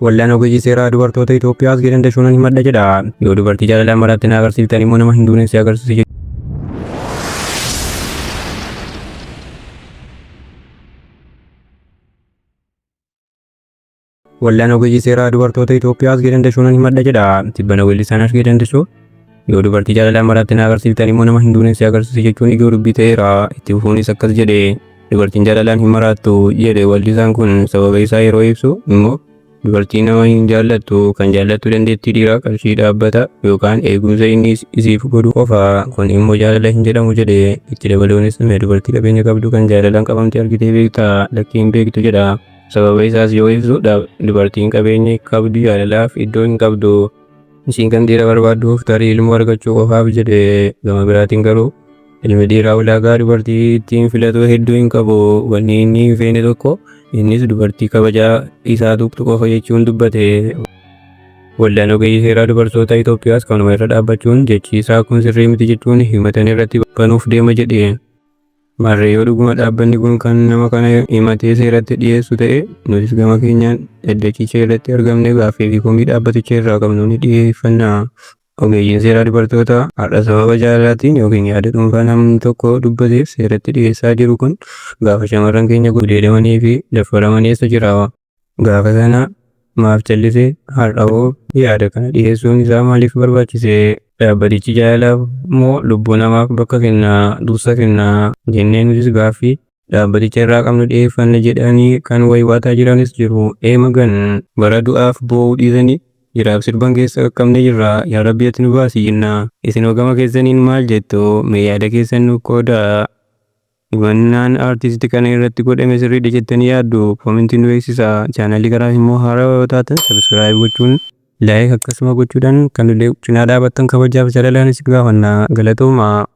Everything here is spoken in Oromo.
Waldaan ogeeyyii seeraa dubartoota Itoophiyaas Geetan Dashuunan himadha jedha. Yoo dubartii jaalalaan maraatte na agarsiiftan immoo nama hin duunen si agarsiisa. Waldaan ogeeyyii seeraa dubartoota Itoophiyaas Geetan Dashuunan himadha jedha. Tibbana weellisaan Asgee Dandishuu yoo dubartii jaalalaan maraatte na agarsiiftan immoo nama hin duunen si agarsiisa jechuun ijoo dubbii ta'eera. Itti fufuunis akkas jedhe, dubartiin jaalalaan hin maraattu jedhe weellisaan kun. Sababa isaa yeroo ibsu immoo dubartii nama hin jaallattu, kan jaallattu dandeettii dhiiraa, qarshii, dhaabbata yookaan eegumsa inni isiif godhu qofa. Kun immoo jaalala hin jedhamu jedhe. Itti dabaluunis mee dubartii qabeenya qabdu kan jaalalaan qabamte argitee beektaa? Lakkii hin beektu jedha. Sababa isaas yoo ibsu dubartiin qabeenya qabdu jaalalaaf iddoo hin qabdu. Isiin kan dhiira barbaadduuf tarii ilmoo argachuu qofaaf jedhe. Gama biraatiin garuu ilmi dhiiraa ulaagaa dubartii ittiin filatu hedduu hin qabu. Wanni inni hin feene tokko, innis dubartii kabajaa isaa tuqxu qofa jechuun dubbate. Waldaan ogeeyyii seeraa dubartoota Itoophiyaas kanuma irra dhaabbachuun jechi isaa kun sirrii miti jechuun himatan irratti banuuf deema jedhe. Maarree yoo dhuguma dhaabbanni kun kan nama kana himatee seeratti dhiyeessu ta'e, nutis gama keenyaan dhaddachicha irratti argamnee gaaffii fi komii dhaabbaticha irraa qabnu ni dhiyeeffanna. Ogeeyyiin seeraa dubartoota har'a sababa jaalalaatiin yookiin yaada dhuunfaa namni tokko dubbateef seeratti dhiyeessaa jiru kun gaafa shamarran keenya gudeedamanii fi daffaraman eessa jira? Gaafa sana maaf callise? Har'ahoo yaada kana dhiheessuun isaa maaliif barbaachise? Dhaabbatichi jaalalaaf moo lubbuu namaaf bakka kenna, dursa kenna? Jennee nutis gaaffii dhaabbaticha irraa qabnu dhiheeffanna jedhanii kan waywaataa jiranis jiru. Ee magan! Bara du'aaf boo'uu dhiisanii jiraaf sirban keessa qaqqabnee jirra. Yaa Rabbi ati nu baasi jenna. Isinoo gama keessaniin maal jettu? Mee yaada keessan nuuf qoodaa. Himannaan artist kana irratti godhame sirriidha jettanii yaaddu? Comment nu beeksisaa. Chaanalii kanaaf immoo haarawaa yoo taatan subscribe gochuun, like akkasuma gochuudhaan kan nu cinaa dhaabattan kabajaaf jaalalaan isin gaafanna. Galatoomaa!